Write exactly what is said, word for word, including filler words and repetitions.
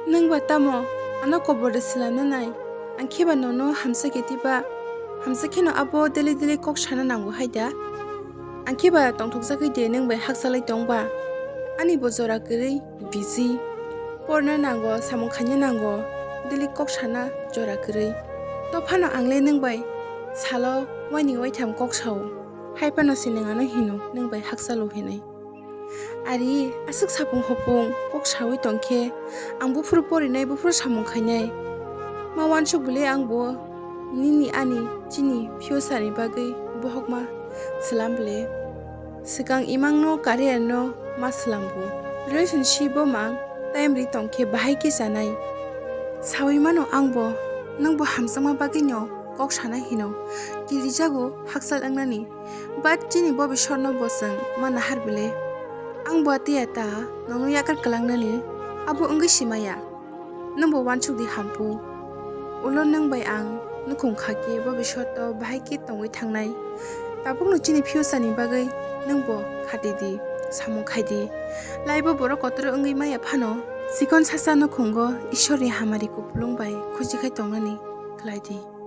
Nwng ba tamo ano kobor de swlana nai? Ang khe ba nono hamsa khe tiba, hamsa kheno abo daily daily kok sana nango hai da? Ang khe ba tongthokjagwi de nwng bai hakchalai tong ba? Ani bo jora kwrwi busy. Porna nango, samung khaina nango, daily kok sana jora kwrwi. To phano ang le nwng bai salo waini waitham kok sao. Hai phano se nwng ano hino nwng bai hakchalo hinwi. Ari, aswk sapung hopung kok saui tong khe, ang buphuru porinai, buphuru samung khainai. Ma uansuk bwle ang bo nini ani chini future ni bagwi bohokma swlam bwle. Swkang imang no career no ma swlam bo. Relationship bo mang time ri tong khe bahai khe chanai. Saui mano ang bo, nwng bo hamjakma bagwi no kok sana hino. Kirijago hakchal wngnani. But chini bobisor no bo chwng ma nahar bwle. Ang bo tei ta nono yakar kwlangnani abo wngwi si maya. Nwng bo uansuk di hampu. Ulo nwng bai ang nukhung kha khe bobisor to bahai khe tongwi thangnai. Tabukno chini future ni bagwi nwng bo khati di, samung khai di. Laibo borok kotor wngwi maya phano, chikon sasa nukhungo Ishwar ni hamari kupulung bai khusi khai tongnani khlai di.